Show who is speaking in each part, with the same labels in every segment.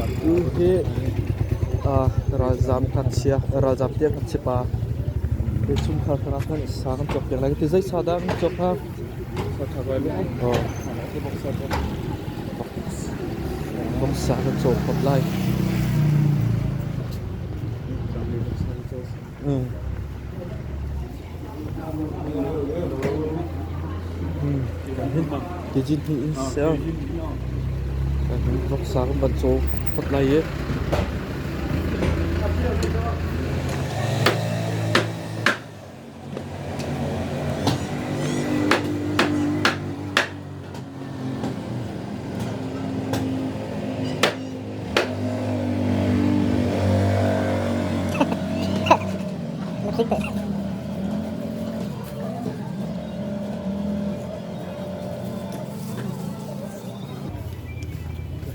Speaker 1: Tu hi ralzaam ngakchia ralzaam te ngakchia pa hi chungkhar hna khan sa kan cawk piak lai ti zei sa dah kan cawk hnga? Voksa kan cawk khop lai. Tijin hi in ser. Voksa kan van caw phot lai i.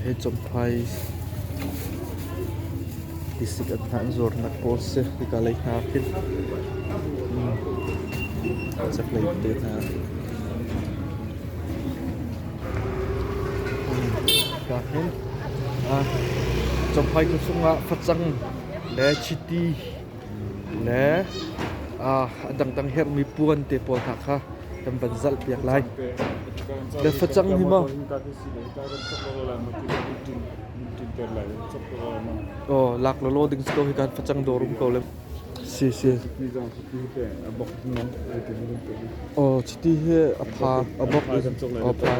Speaker 1: Hi Champhai tisik an hna an zuarnak pawl si. Hika lei hna khin chaklei te hna. Ka hin Champhai khua chungah facang le chiti le a dangdang herhmi puan te pawl hna kha kan van zalh piak lai. Le facang hi maw? Oh, lak lawlaw ding si ko hi kan facang dawr um ko le. Si si. Oh, chiti hi a pha a bok a pha.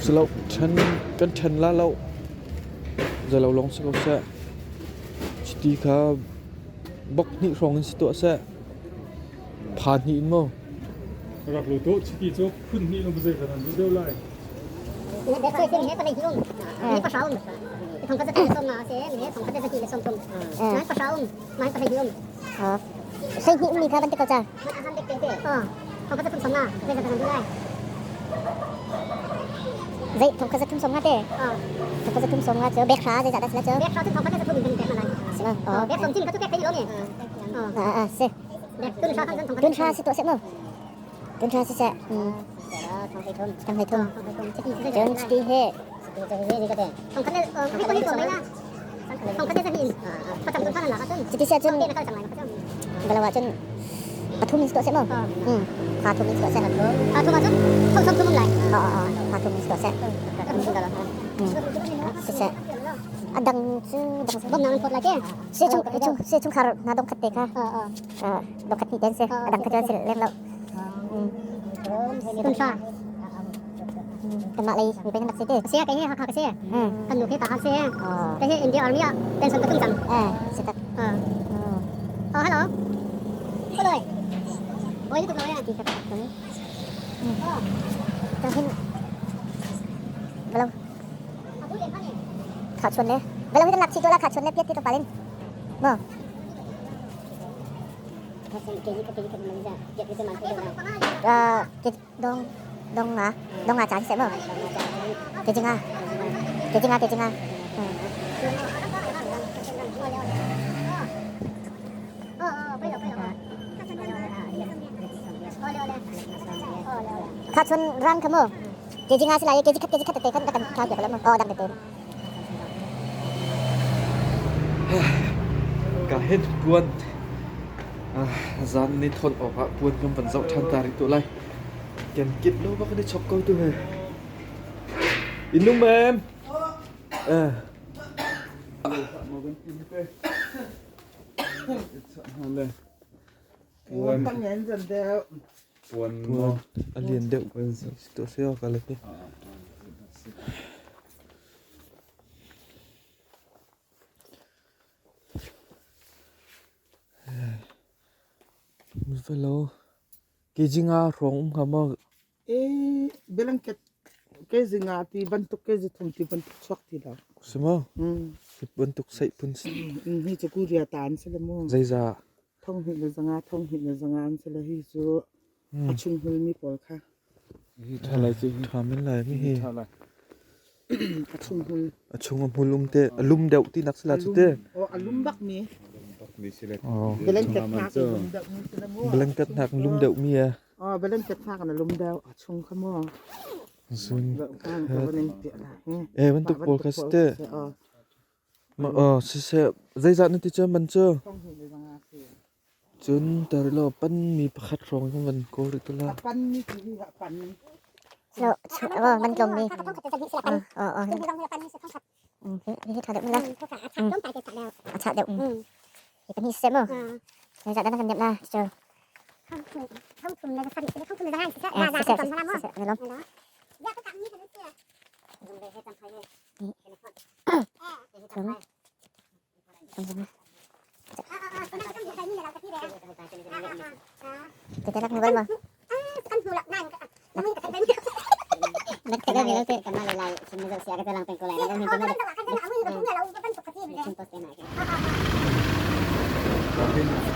Speaker 1: Silo then kan then la lo. Zalo long si ko seh. Chiti kha bok hnih hrawng in si tuah seh. Pha hnih in maw?
Speaker 2: Rak lo to chiti cu phun hnih lung zei kan an deuh lai.
Speaker 3: Hleihnih ummi kha van ti ko ca. Zei thong kha zathum som nga te. Thong kha zathum som nga cu bek hra zeizah dah si la cu. Si ma. Ah ah si. Tun hra si tuah seh mu. Tun hra si seh. Thong hlei thum. Cun chiti he. Chiti si ahcun balaw ahcun pathum in si tuah seh mu. Pha thum in si tuah seh. Pha thum in si tuah seh. Siseh. A dang cu si chungkhar hna dong khat te kha dong khat hnih te an si. A dang kha cu an si lem lo. Kanmah lei mi pei nan rak si ti.
Speaker 4: Si kei hi Hakha ka si. Kan nu khi Tahan si. Kei hi India Army ah pension ka tung cang.
Speaker 3: Si tak.
Speaker 4: Oh hello. Kuloi. Oi tu kuloi.
Speaker 3: Ti ka tak tun. Tang hin. Balau. Kha chun le. Balau hi kan lak chi tu la kha chun le piat ti to palin. Mo. Dong dong nga dong nga cha si seh mu. Ke jinga ke jinga ke jinga. Kha chun rang kha mu. Ke jinga si lai ke ji khat ke ji khat te khan kan tha piak la mu. Oh dang te.
Speaker 1: Ka hin puan zan ni thawn awkah puan kan van zoh ṭhan ta rih tuah lai. Kenkip lo bak kan i chok ko tu he. Innung mem. Eh.
Speaker 2: Puan
Speaker 1: Puan a lian deuh tuah seh awk a le hi. Velo kg nga hrawng um hnga maw?
Speaker 5: E blanket kg nga ti bantuk kg thum ti bantuk chuak ti lo.
Speaker 1: Si maw? Hi bantuk saih phun
Speaker 5: Hi cu Korea ta an si le mu.
Speaker 1: Zeizah?
Speaker 5: Thong hnih le zanga thong hnih le zanga an si le hi cu a chung hulmi pawl kha.
Speaker 2: Hi ṭha lai cu.
Speaker 1: Ṭha men lai mi hi.
Speaker 2: Ṭha lai.
Speaker 5: A chung hul.
Speaker 1: A chung a hmul um te a lum deuh ti nak si la cu te.
Speaker 5: Oh, a lum bak mi.
Speaker 2: Mi si le.
Speaker 1: Oh.
Speaker 5: Blanket hnak a lum deuh mi si le mu.
Speaker 1: Blanket hnak lum deuh mi e.
Speaker 5: Oh, blanket hnak na lum deuh a chung kha mu.
Speaker 1: Zun Eh bantuk pawl kha si teh. Aw siseh zeizah na ti cu man cu? Cun tar law panmi pakhat hrawng in van kawl rih te la.
Speaker 3: Man tlawmmi. Hi tha deuh la. A chah deuh. Hi pahnih siseh mu. Zeizah dah na kan niamh la cu? Siseh siseh na lawm.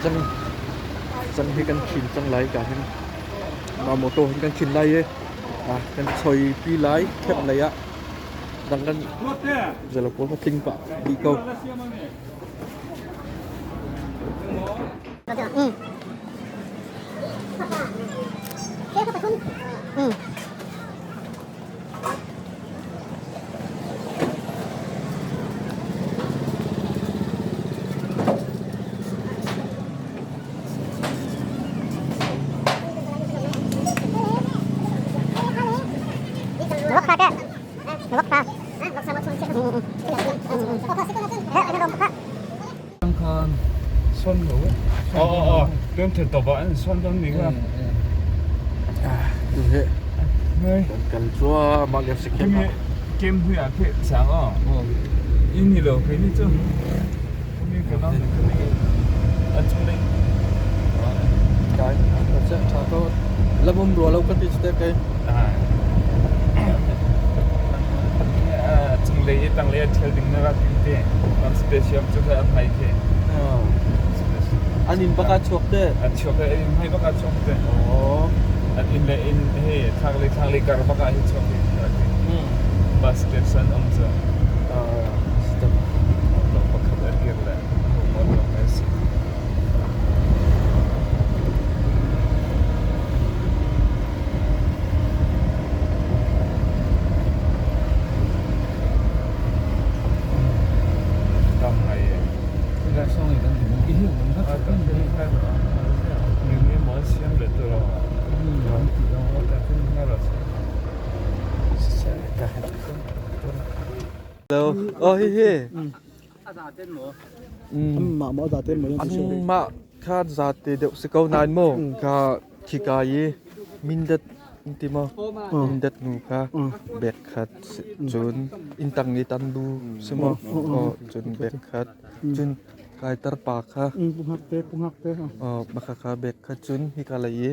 Speaker 1: Cang cang hi kan khin cang lai ka hin ma motor hin kan khin lai i kan choi pi lai khep lei ah dang kan zalo pawl kha tling pah dih ko.
Speaker 2: 哦哦哦，两条头发，双灯你看。
Speaker 1: Tu he kan kal cuahmah lio si khem ah.
Speaker 2: 金辉啊，去上哦。印尼路去你做。我们可能可能啊，做嘞。
Speaker 1: Kai, tha ko lamum rua lo kan ti te kai.
Speaker 2: 啊，中类当类调定那个顶点，啊，special 这个安排去。
Speaker 1: An in baka chuak te.
Speaker 2: 啊，chuak ke in hai baka chuak te.
Speaker 1: Oh.
Speaker 2: An in le in he thang le thang le kar baka hi chuak ke. Bus station om cha.
Speaker 1: Ah, stop.
Speaker 2: Lo pakhat a dir le. Mo lo mai si. Tam ngai e. 明明冇钱了都了。嗯，我在这里了。
Speaker 1: Hello. Oh, hi hi.
Speaker 6: Mah maw zate maw
Speaker 1: An mah kha zate deuh si ko nain maw ka khika i mindat ti maw mindat nu kha bek khat cun inntang i tanbu si maw aw cun bek khat cun kaitar pa kha
Speaker 6: Punghak te punghak te
Speaker 1: aw maka kha bek khat cun hika lei i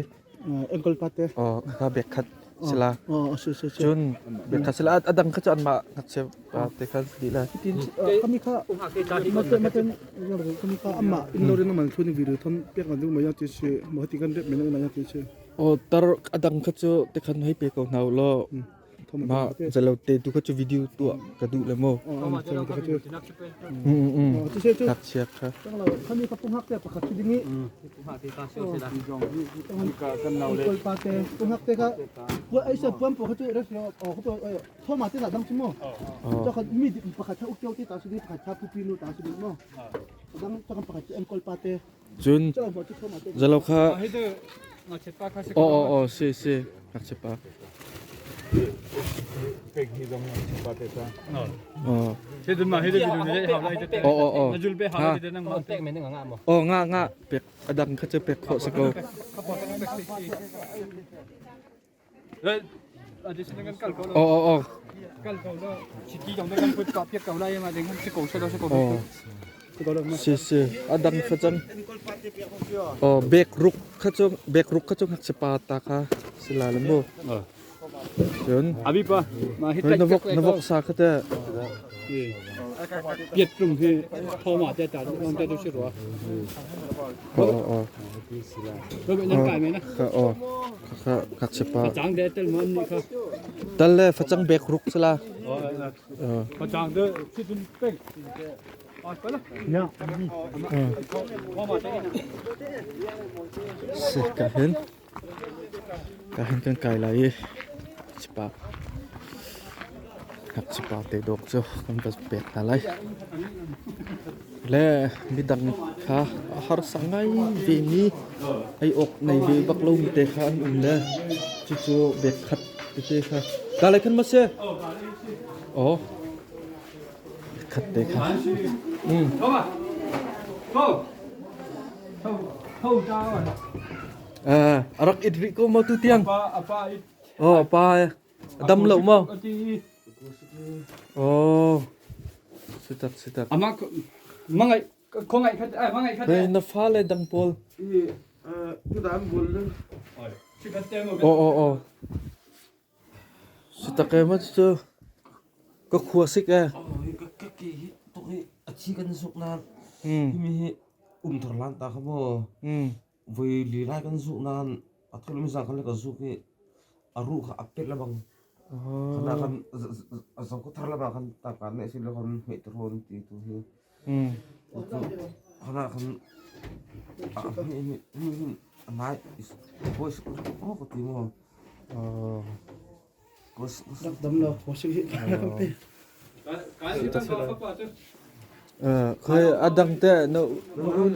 Speaker 6: engkol pa te
Speaker 1: aw kha bek khat sila
Speaker 6: aw si si si
Speaker 1: cun bek khat sila a dang kha cu anmah ngakchia pa te kha dih la
Speaker 6: tin kami kha mate mate kami kha amma indoor na man thuni video thon pek na du ma ya ti si mo ti kan rep men na ya ti si
Speaker 1: aw tar a dang kha cu te khan hei pe ko hna u law mah zalo te tu kha cu video tuah ka duh le maw
Speaker 6: ti se chu
Speaker 1: ngakchia kha
Speaker 6: kami kha punghak te pakhat chu dingi engkol pa te punghak te kha pu ai se puam po kha chu res yo aw kho tho ma te la dang chu mo cho kha mi pakhat kha ukyo ti ta su di pakhat kha pu pi nu ta su di mo dang cho kan pakhat chu engkol pa te
Speaker 1: cun
Speaker 6: cho mo chu tho ma te
Speaker 1: zalo kha aw aw aw si si ngakchia pa
Speaker 2: 被你怎么把这个？
Speaker 1: aw aw aw aw ha aw nga nga pek a dang kha cu pek khawh si ko aw aw aw aw si si a dang kha cang aw bek ruk kha cu bek ruk kha cu ngakchia pa ta kha si la le mu cun
Speaker 2: Abi pa, ma hit
Speaker 1: na vok na vok sa kha te
Speaker 2: 别种去跑马在打，往这都是罗，
Speaker 1: aw aw aw
Speaker 2: 那边能改没呢？
Speaker 1: kha aw kha ngakchia pa
Speaker 2: 长得这么你看，
Speaker 1: tal le facang bek ruk sala
Speaker 2: 我长得这种病，啊，过来，跑马在
Speaker 1: Si ka hin. Ka hin kan kai lai i. Sipa. Ngakchipa te dawk cu kan va pek hna lai. Le midang kha a harsa ngai vemi ei awk nei ve bak lomi te kha an um le cucu bag khat tete kha ka lei khan ma si? Aw khat te kha. A rak it rih ko maw tu tiang? Aw pa A dam lo maw? Oh, sitak sitak.
Speaker 2: Ama mangai khongai khat ai mangai khat.
Speaker 1: Hey, na fale dang pawl.
Speaker 2: Oh
Speaker 1: oh oh. Sitak e ma cu ka khua sik e.
Speaker 7: Ka ka ke hi tuk hi a thi kan zuk nan. Mi hi um thar lan ta kha mo. Voi li lai kan zuh nain a thulmi zang khan le ka zuk i a ruh kha a pet lebang. Khana kan a zong ka thar lebang kan tangka ne si lo kan hmeh te rawn ti tu hi. Khana kan a hi hi hi nai voice oh ka ti mo.
Speaker 6: Rak dam lo khua si hi kan pe.
Speaker 1: Khoi a dang te na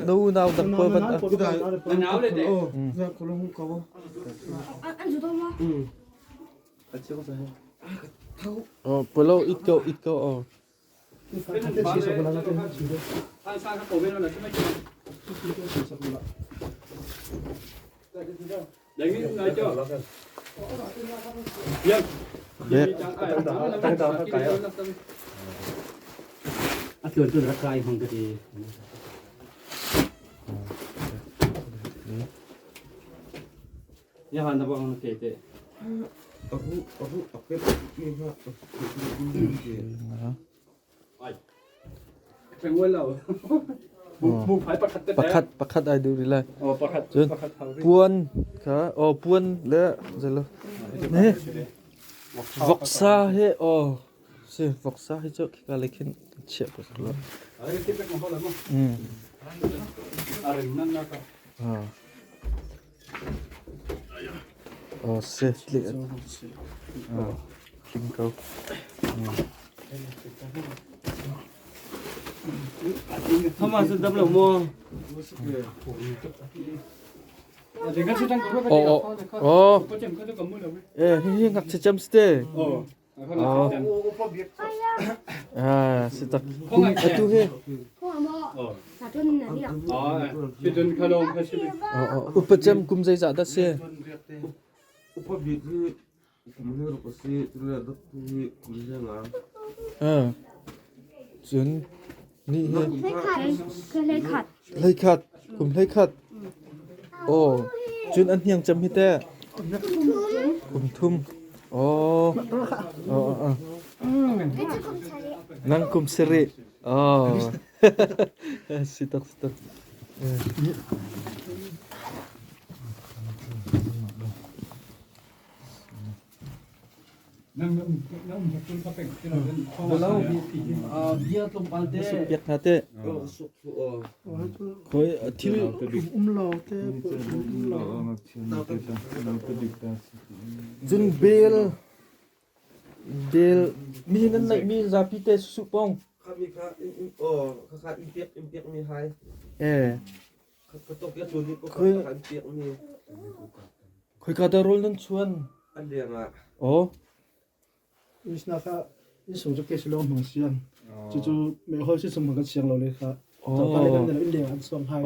Speaker 1: na unau dang pawl van Oh, polo it ko it ko oh. Pakhat pakhat ai duh rih lai. Cun puan kha aw puan le zelo. Ne voksa he aw si voksa hi cu khika lei khin chiah ko lo. Mm. Ah. Aw si tli. Ah. Tling ko. Oh, oh. Eh, hihi ngakchia cem si te. Oh. Ah, si tak. Atu hi. Oh, upa cem kum zeizah dah si?
Speaker 7: Upa bik hi Kum hi ruk a si, tule dot hi kum hi nga.
Speaker 1: Ah. Cun ni hi
Speaker 4: Hlei khat.
Speaker 1: Hlei khat, kum hlei khat. Oh, cun an hniang cem hi teh. Kum thum. Oh. Oh, oh. Nang kum sarih. Oh. Si tak si tak. Piak hna teh. Khoi thil
Speaker 6: um lo te um lo.
Speaker 1: Cun bel bel mi nan neih mi zapi te su pong.
Speaker 7: Kha mi kha oh kha kha in piak in piak mi hai.
Speaker 1: Eh.
Speaker 7: Ka tok ya tu ni ko kha in piak mi.
Speaker 1: Khoika dah rawl nan chuan?
Speaker 7: An leng ah.
Speaker 1: Aw.
Speaker 6: Isna kha in sung cu ke silong hmang siang. Cucu mei hoi si sung hmang kan siang lo le kha. Changpa le kan in leng an suang hai.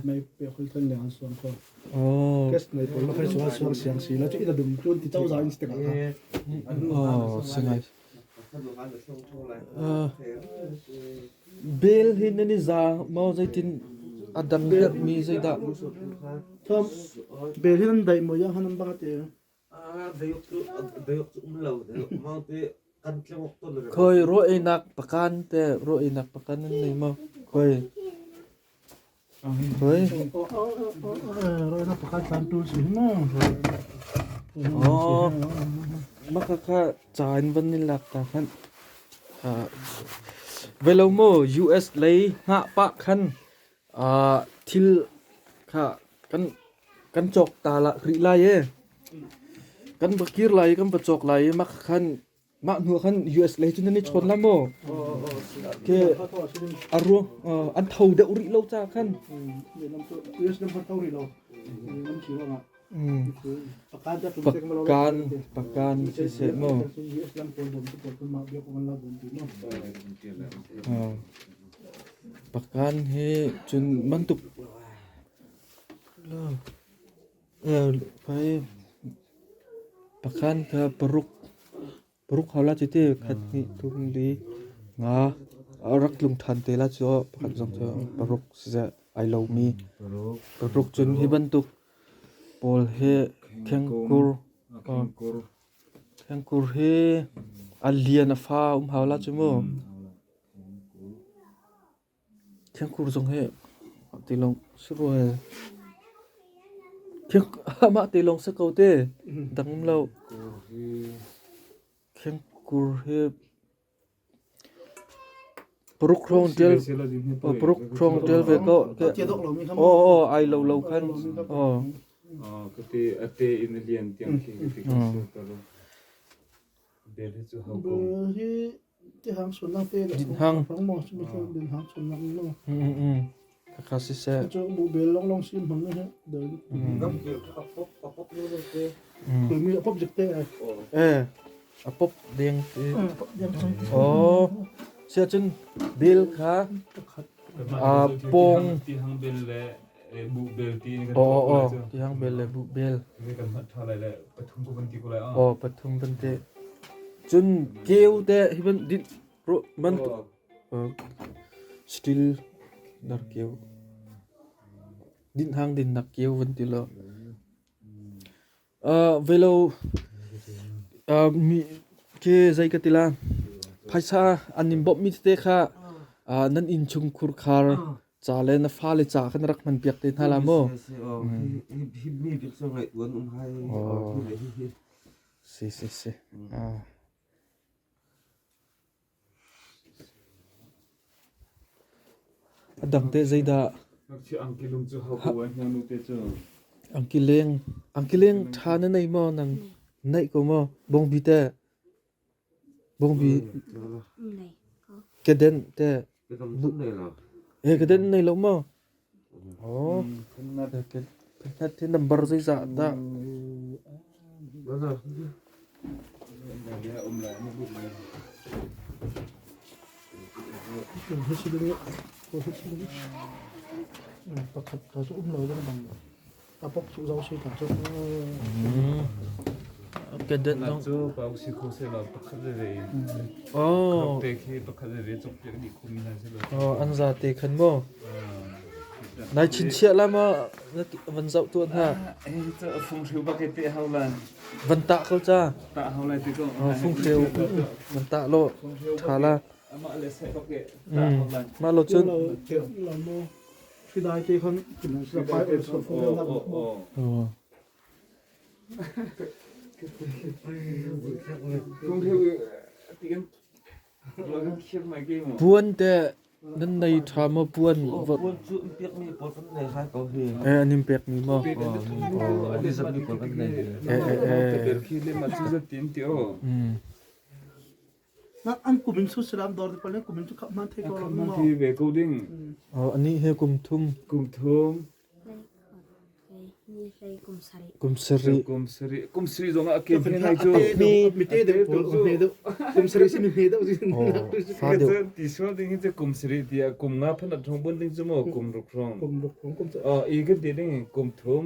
Speaker 6: Mei pe hoi kan leng an suang kho. Kes nei pawl ma khai suang suang siang si la chu ina dum tun ti chau za in stek ka.
Speaker 1: Oh, singai. Bel hi nan i za maw zeitin a dang herhmi zeidah?
Speaker 6: Thom bel hi nan daih maw ya hanan bang te.
Speaker 1: Khoi ro einak pakan te ro einak pakan nan nei maw? Khoi Khoi
Speaker 6: Ro einak pakan tlan tu si mu.
Speaker 1: Oh, maka kha ca in van ni lak ta khan. Velo maw US lei hngah pah khan thil kha kan kan cawk ta la rih lai e. Kan va kir lai i kan va cawk lai i mah khan Mah hnu ah khan US lei cu nan i chawn la maw? Ke a ruang an tho deuh rih lo ca khan.
Speaker 6: US lam tho rih lo. Lam si ruangah.
Speaker 1: Pakan pakan siseh mu. Pakan hi cun bantuk Pakhan kha paruk paruk hau la cite khat hnih thum li nga a rak tlung ṭhan te la cu pakhat zong cu paruk siseh ai lomi paruk cun hi bantuk pawl hi khengkur khengkur hi a lian a fa um hau la cu mu. Thingkur zong hi tilawng si rua. Mah tilawng si ko te. Dang um lo. Thingkur hi paruk hrawng ṭial paruk hrawng ṭial ve ko. Aw aw ai lo lo khan. Aw.
Speaker 2: Ka te a te in a lian tiang khi ka ti ka si Bel hi cu hau ko.
Speaker 1: Dinhang. Khakha siseh. Eh, a pop deng te. Oh, sia cun bel kha a pong.
Speaker 2: Tihang bel le bu bel ti in kan
Speaker 1: Oh, oh, tihang bel le bu bel.
Speaker 2: Kan hmat tha lai le pathum ko ban ti ko lai.
Speaker 1: Oh, pathum ban te. Cun keu te hi ban din ro ban steel dar keu. Din hang din nak keu van ti lo. Velo mi ke zei ka ti la phaisa an in bawmh mi tete kha nan inn chung khurkhar ca le na fale ca kha na rak hman piak te hna la maw?
Speaker 7: Hi mi bik cu ngaih tuan um hai.
Speaker 1: Si si si. A dang teh zeidah?
Speaker 2: Ngakchia angki lung cu ho ko ai hna nu te cu.
Speaker 1: Angki leng angki leng ṭha na nei maw nang neih ko maw bongbi teh bongbi
Speaker 3: Nei ko.
Speaker 1: keden teh eh keden nei lo maw? Oh, phenat hi number zeizah dah?
Speaker 6: Pakhat ka cu um lo ding bang a pok cu zau si ta cu.
Speaker 1: Kedenh zong
Speaker 2: cu pau si kho se la pakhat ve
Speaker 1: Oh.
Speaker 2: Te khi pakhat ve chok piak di khum na se lo.
Speaker 1: Oh, an za te khan mo. Nai chinchiah la ma van zoh tuan ha.
Speaker 2: Eh, fung hriu bak te hau la.
Speaker 1: Van ta ko cha.
Speaker 2: Ta hau lai te ko.
Speaker 1: Fung hriu van ta lo tha la.
Speaker 2: Amah le sai bak ta hau la.
Speaker 1: Ma lo chun.
Speaker 6: Hridai te khan pai so fung na
Speaker 1: Oh.
Speaker 2: Fung hriu ti
Speaker 1: Puan te nan nei ṭha maw puan?
Speaker 7: Puan cu an pekmi pawl kan nei hai ko hi.
Speaker 1: Eh an in pekmi maw?
Speaker 7: An pawl kan nei.
Speaker 1: Eh eh eh.
Speaker 6: An kum in su salam dor te pale kum in chu khap man thei ko lo
Speaker 2: ma. Ve ko ding.
Speaker 1: Oh ani he kum thum.
Speaker 2: Kum thum.
Speaker 1: Kum sarih.
Speaker 2: Kum sarih. Kum sarih zong ah ke hme nai cu.
Speaker 6: Mi te deuh pawl hme deuh. Kum sarih si mi hme deuh si.
Speaker 1: Fa deuh.
Speaker 2: Ti sual ding hi cu kum sarih tiah kum nga phan at thong bun ding cu maw kum ruk rong.
Speaker 6: Kum ruk rong kum.
Speaker 2: Oh i kan ti ding kum thum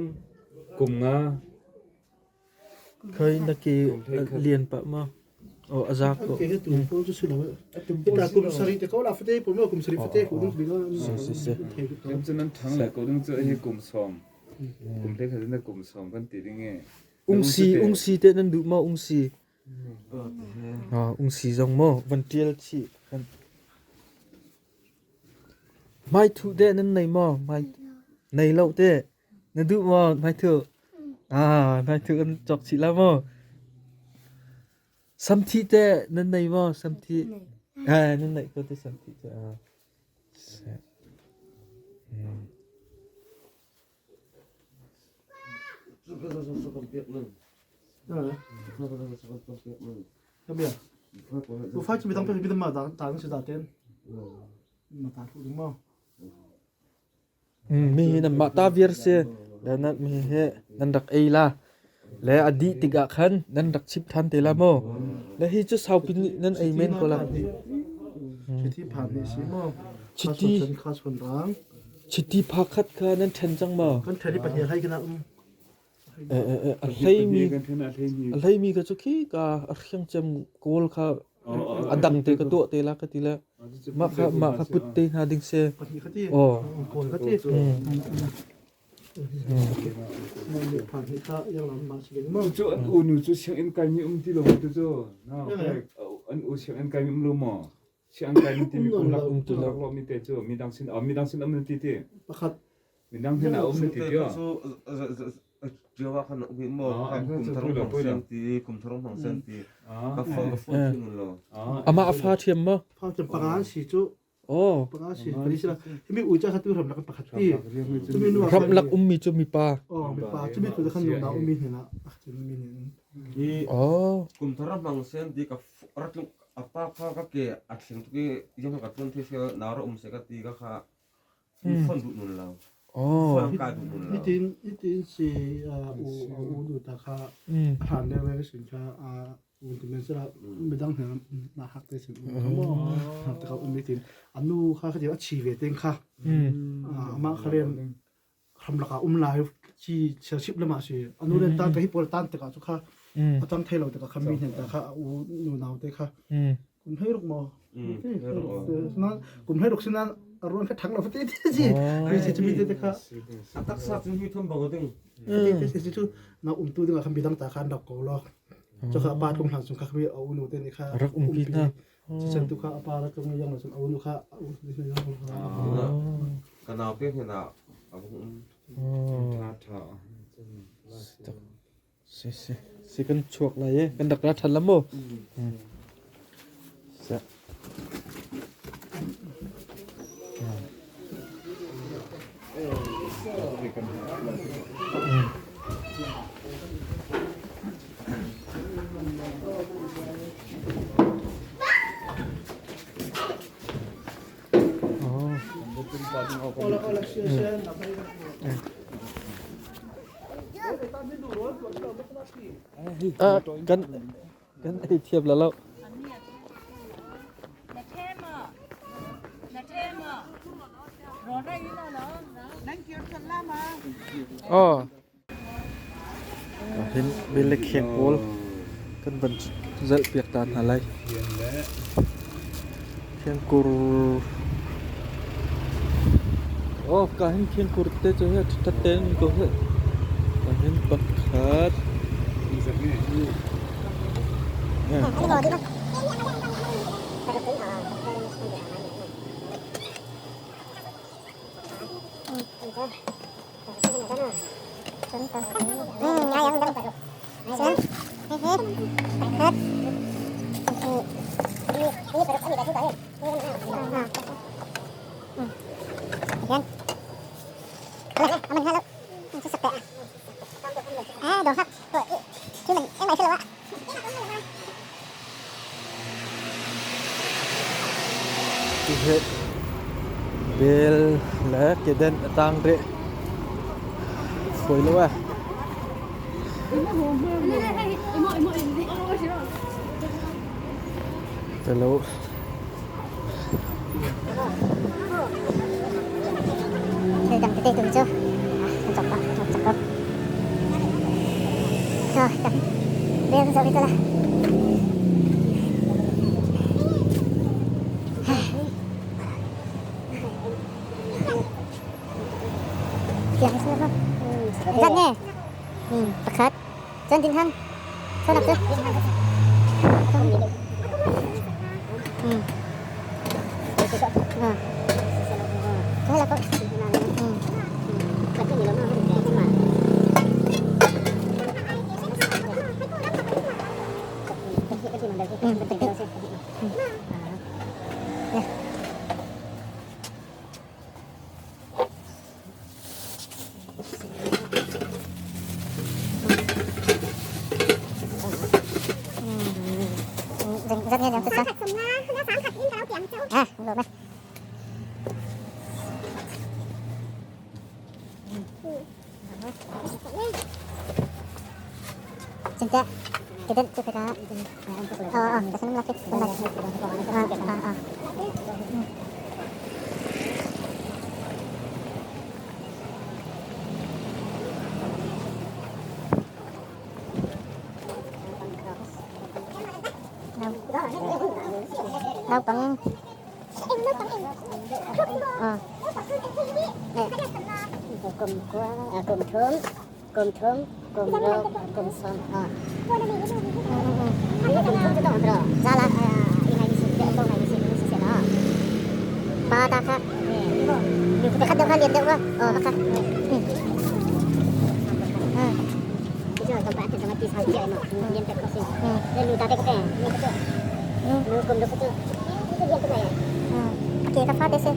Speaker 2: kum nga.
Speaker 1: Khoi na ke lian pah ma? Oh a za ko.
Speaker 6: Ke tu pawl cu si lo. Ta kum sarih te ko la fate pawl mo kum sarih fate ko ding bi
Speaker 1: Si si si.
Speaker 2: Kum cu nan thang le ko ding cu hi kum som. Kum te kha na kum som kan ti ding e.
Speaker 1: Ungsi ungsi te nan duh ma ungsi? Ah ungsi zong mo van tial chi. Mai thu te nan nei mo mai nei lo te. Na duh maw hmaithuh? Ah, hmaithuh kan cawk chih la maw? Samthi teh nan nei maw? Samthi. Eh, nan neih ko te samthi cu. Ah.
Speaker 6: Come here. Buhfai cu midang midang ma ta si da ten. Ma ta thu ding mo.
Speaker 1: Mi hi nan mah ta viar si. Le nan mi hi nan rak ei la. Le a dih tikah khan nan rak chip than te la mu. Le hi cu saupi nih nan ei men ko la.
Speaker 6: Chiti phan ni si mo.
Speaker 1: Chiti
Speaker 6: kha chun rang.
Speaker 1: Chiti pha khat kha nan then cang maw?
Speaker 6: Kan then i pahnih hlei kana um.
Speaker 1: A hleimi a hleimi ka cu khi ka a hriang cem kawl kha a dang te ka tuah te la ka ti le mah kha mah kha put te hna ding si.
Speaker 6: Aw. Kawl ka ti.
Speaker 2: Cu an u nu cu sianginn kai mi um ti lo tu cu an u sianginn kai mi um lo maw sianginn kai mi ti mi kum lak um tu lak lo mi te cu midang sin midang sin um na ti ti
Speaker 6: pakhat
Speaker 2: midang sin a um na ti ti
Speaker 7: Jawa khan umi mo kum tharong hmang sen ti kum tharong hmang sen ti ka phone ka phone thin lo
Speaker 1: ama a fa thiam ma
Speaker 6: fa thiam pangan si cu
Speaker 1: Oh.
Speaker 6: Panga si pali sila. Himi uca kha tu ramlak pakhat ti. Cumi nu
Speaker 1: Ramlak ummi cu mipa.
Speaker 6: Oh mipa cumi tu khan nu na ummi hna ah cumi ni.
Speaker 7: Hi
Speaker 1: Oh.
Speaker 7: kum thar hmang sen ti ka ratlung apa kha ka ke a thling tu ki yang ka tlun the se na ra um se ka ti ka kha phone duh nun lo.
Speaker 1: Oh.
Speaker 7: Phone ka duh nun lo.
Speaker 6: Itin itin si u u nu ta kha hlan le ve sin kha a midang hna na hak te sin mo hak te ka um tin anu kha kha a chi ve ten kha ama kha len kham laka um lai chi chia chip lama si anu len ta ka hi pol tan te ka chu kha atang thei lo te ka kham mi hnen ta kha u nu nau te kha kum hei ruk mo na kum hei ruk sinan aruan kha thang lo te te chi chi chi mi te kha
Speaker 7: atak sa chu hi thom bang ding
Speaker 6: te te chu na um tu ding kham bidang ta khan rak ko lo cho kha pa tlung hlan chung kha mi a unu te ni kha
Speaker 1: rak um pi na
Speaker 6: chen tu kha apa ra tlung yang la a unu kha
Speaker 7: ka nau te hna a um
Speaker 2: tha tha
Speaker 1: si si si kan chuak lai e kan rak ra than la mo sa Kan kan ei thiam la lo. Oh. Hin bel le kheng pawl kan van zalh piak ta hna lai. Khengkur Oh, ka hin khengkur te cu he ṭhat tein ko he. Ka hin pakhat. Hi bel le kedenh a tang rih. Fawi lo eh. Hello.
Speaker 3: Pakhat. Cun din han. Sanak cu. Ah, lo me. Cinta, kita tu kita. Oh, oh, kita senang lagi. Ah, ah, ah. Nau pang. Ờ. Kum kua, kum thum, kum thum, kum ro, kum som. Ờ. Kum thum chu tong ro. Za la i ngai si de tong ngai si ni si se na. Pa ta kha. Khat deuh kha lian deuh kha. Ờ kha. Ừ. Ừ. Ok, ka fa te se.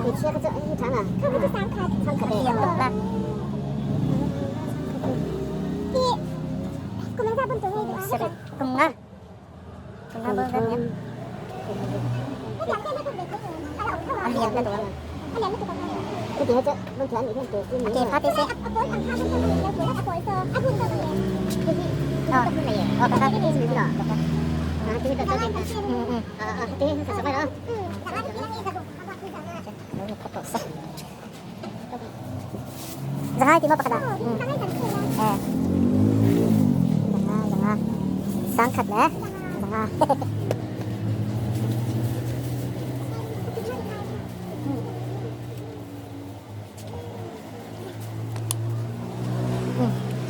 Speaker 3: Lian tuk la. Seri kum nga. Kum nga bo gan yam. A lian na tu. Ok, fa te se. Ờ. Ờ, ka kha. Ừ ừ. Zangai ti mo pakada. Eh. Zanga zanga. Sang khat le. Zanga.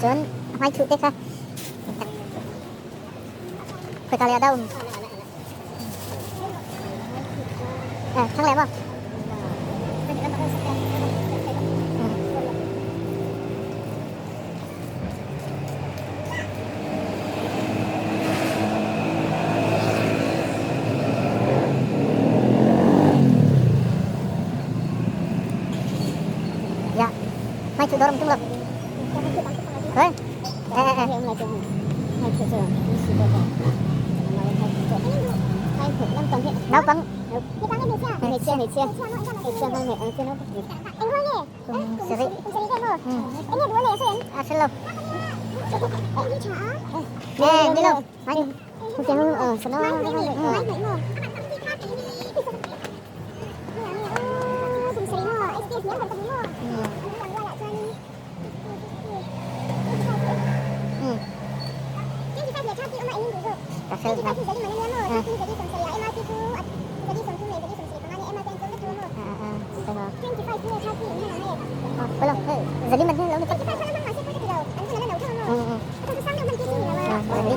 Speaker 3: Cun hmai thuh te kha. Khoi ka le ada um. Eh, thang le mo. Ya. Hmai thuh dor um tung lo. Hey. Eh eh eh. Nau pang. Kum seri. À, xin lỗi. Nè, đi đâu? Anh. Không tiền không? Ờ, nó. Ừ. Cà phê nào? À. À, à, à, Ờ, belum. Jadi mana lo ni? Ừ, ừ. À, jadi.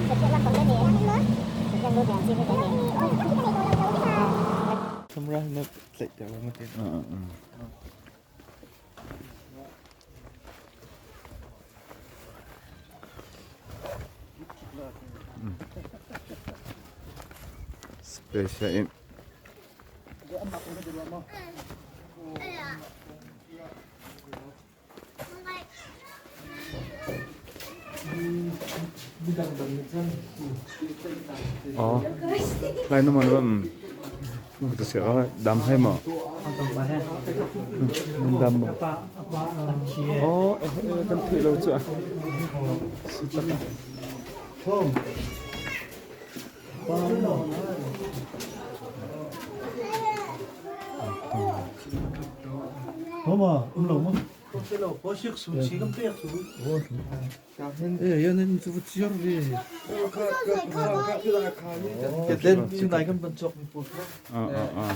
Speaker 1: Camera na tlaih ter ma te.
Speaker 2: Special in. Oh. Lai na man bam. Ka se ga dam hai ma. Dam ma. Oh, kan thei lo chu a. Si tak.
Speaker 6: Thoma, um lo mo. Eh, yan nan chu chiar ve.
Speaker 1: Ke den chu nai kan ban chok mi pu.
Speaker 2: Ah ah ah.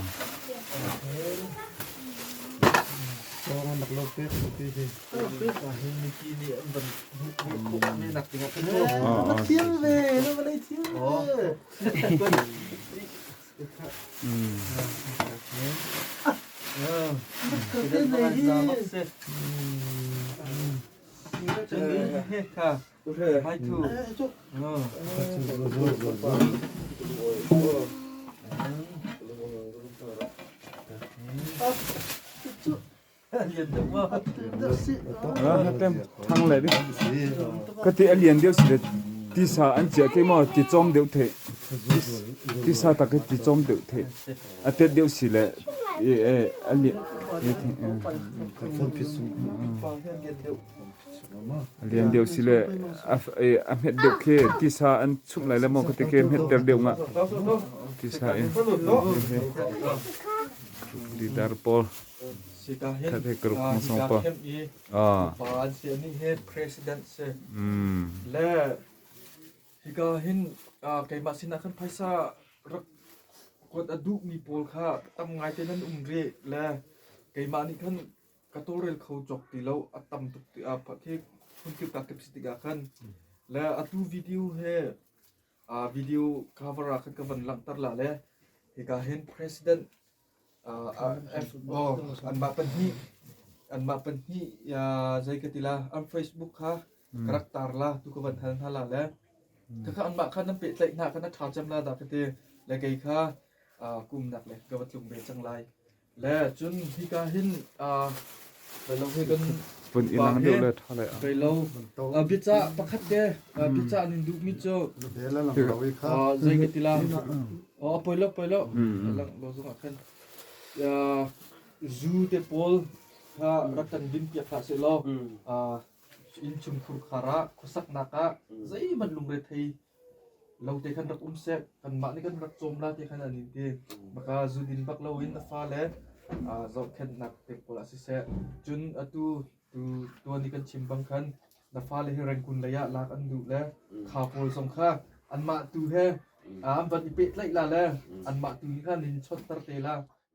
Speaker 1: Orang nak lo pek te te. Ka hin mi ki ni an ban khu mi nak tinga kan.
Speaker 2: Ah ah.
Speaker 6: Thiam ve, nó vào đây thiam ve.
Speaker 1: Ke den ma za mak se. He kha. Hai thu. Ờ. Lian deuh ma.
Speaker 2: Ah, tem thang le di. Ka ti a lian deuh si le ti sa an chia ke mo ti chom deuh the. Tisa tak hi ti cawm deuh the. A tet deuh si le a lian a lian deuh si le a hmet deuh khi tisa an chumh lai le maw ka ti khi hmet ter deuh nga tisa in leader pawl khat he group masong pa ah
Speaker 1: pa an si ani he president se le Hika hin keimah sinah khan phaisa rak kuat a duhmi pawl kha tam ngaite nan um rih le keimah nih khan ka tawlrel kho cawk ti lo, a tam tuk ti khi hmunkip kakip si tikah khan le atu video he video cover ah khan ka van langhter la le hika hin President anmah pahnih zei ka ti la an Facebook kha ka rak tar la tu ka van hal hna la le khakha anmah kha nan pehtlaih hna kha na ṭha cem la dah ka ti le kei kha kumnak le ka va tlung ve cang lai le cun hika hin Beilo he kan
Speaker 2: Pun
Speaker 1: pa
Speaker 2: inang
Speaker 1: he
Speaker 2: deuh le ṭha le.
Speaker 1: Beilo biacah pakhat te biacah nin duhmi cu zei ka ti la oh poi lo poi lo lang lo zong ah khan zu te pawl kha rak kan din piak hlah seh law innchungkhur khar ah khuasaknak ah zeihmanh lungre thei lo te khan rak um seh kanmah nih kan rak cawm la te khan an in ti baka zu din bak lo in na fale zohkhenhnak te pawl ah siseh cun atu tu tuan i kan chim bang khan na fale hi Rangoon lei ah lak an duh le kha pawl zong kha anmah tu he an van i pehtlaih la le anmah tu nih khan in chonhter te la.